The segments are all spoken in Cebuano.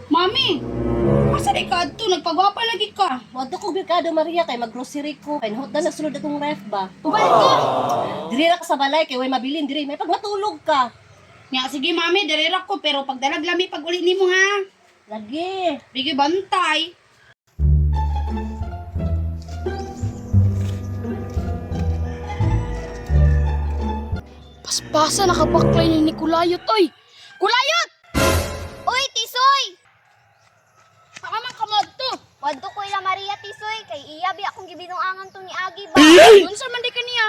Mami, asa di ka adto? Nagpagwapa lagi ka. Wadto ko merkado Maria kay maggrocery ko. Kay nahutdan nagsulod akong ref ba. Ubalik ko. Diri ra ka sa balay kay way mabilin diri. May pag matulog ka. Nya, sige mami, darera ko pero pagdalag lami pag uli nimo ha. Lagi. Bigi bantay. Paspasa nakabaklay ni Kulayot oy. Kulayot! Uy, Tisoy! Saka man ka to. Wadto ko ila Maria Tisoy kay iya bi akong gibinuangan tong ni Agi ba. Unsa man di kaniya?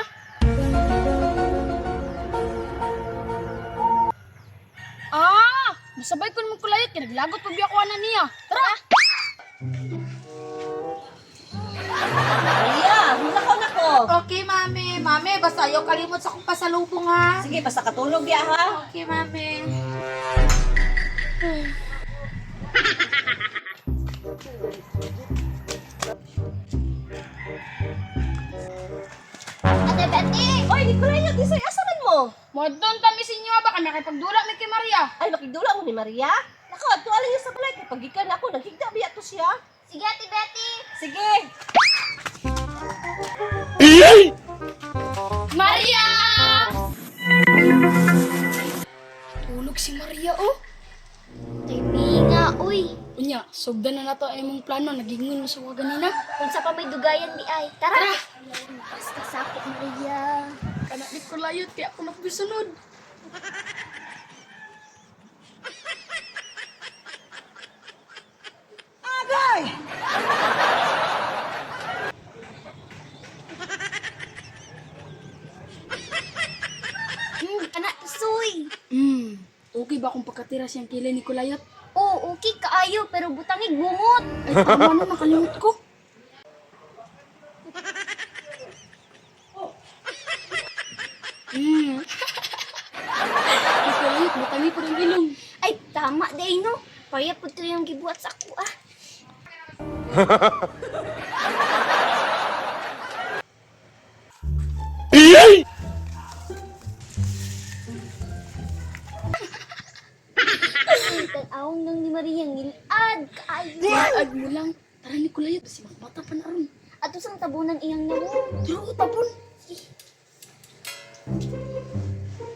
Ah, masabay ko naman kulayot kay naglagot pa biya ko ana niya. Tara. Maria, mulakaw na ko. Okay, mami. Mami, basta ayaw kalimot sa akong pasalubong, ha? Sige, basta katulog ya ha. Okay, mami. Ate Betty! Oy, Nicolay, Tisoy, asa man mo? Modon kami sa inyo ba kami makipagdula mi kay Maria. Ay, makigdula mo ni Maria. Nako, adto alin niya sa balay kay pagikan ako naghigda biya to siya. Sige, Ate Betty! Sige. Maria! Tulog si Maria oh. Kay nga, uy. Unya, sugdan na nato ang imong plano nagingon mo sa wa ganina. Unsa pa may dugayan di ay. Tara! Basta sakop Maria. Kana ni kulayot kay ako nagbisunod. Kana Tisoy. Okay ba kung pagkatira siyang kilay ni Kulayot? Oh, okay kaayo pero butangig bungot. Ay, tama na, nakalimot ko. Nikulayot, butangi po ng ilong. Ay, tama day no. Pareha pud to yung gibuhat sa ako ah. Tan-awon nang ni Maria ngilad kaayo. Maag mo lang. Tara ni Kulayot, basi makabata pa na ron. Ato sang tabunan iyang namo. Tara, tapon.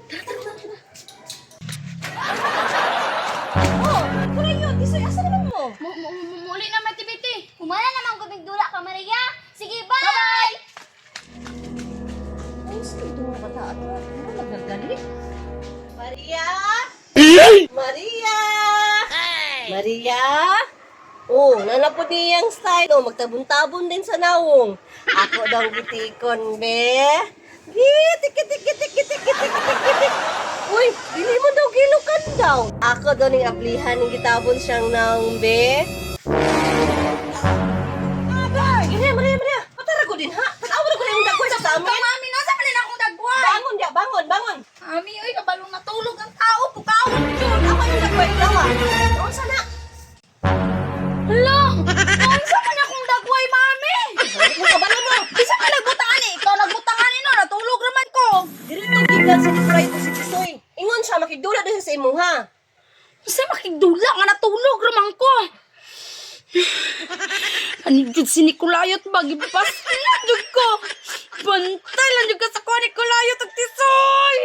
Tara, tara, tara, tara. Oh, Nicolay, Tisoy, asa naman mo? Muli na, Matibiti. Humana naman gumigdula ka Maria. Sige, bye. Ay, sino itong mga bata ato? Ano nagnagali? Maria? Maria! Maria? Oh, nanapod niyang style. Oh, magtabon-tabon din sa nawong. Ako daw ang gitikon, be. Gitik, gitik, gitik, gitik, gitik, gitik, gitik. Uy, dili mo daw gilukan daw. Ako daw ning ablihan ning gitabon siyang naong, be. Agay! Maria, Maria, Maria. Patara ko din, ha? Tanawa na ko na yung dagway sa amin. Mami, nasa man na akong dagway? Bangon ya, bangon, bangon. Mami, oy, kabalong natulog ang tao. Pukawon yun. Ako yung dagway, dawa. Unsa na? Hala! Unsa man akong dagway, mami? Mo kabalo mo. Bisa ka nagbutangan eh. Ikaw nagbutangan eh, no. Natulog raman ko. Diri to gikan sa Nicolay to si Tisoy. Ingon siya makigdula din sa imuha. Unsa makigdula nga natulog raman ko? Ano jud si Nicolayot ba? Gipas na jud ko! Bantay lang jud ka sa kuha Nicolayot at Tisoy!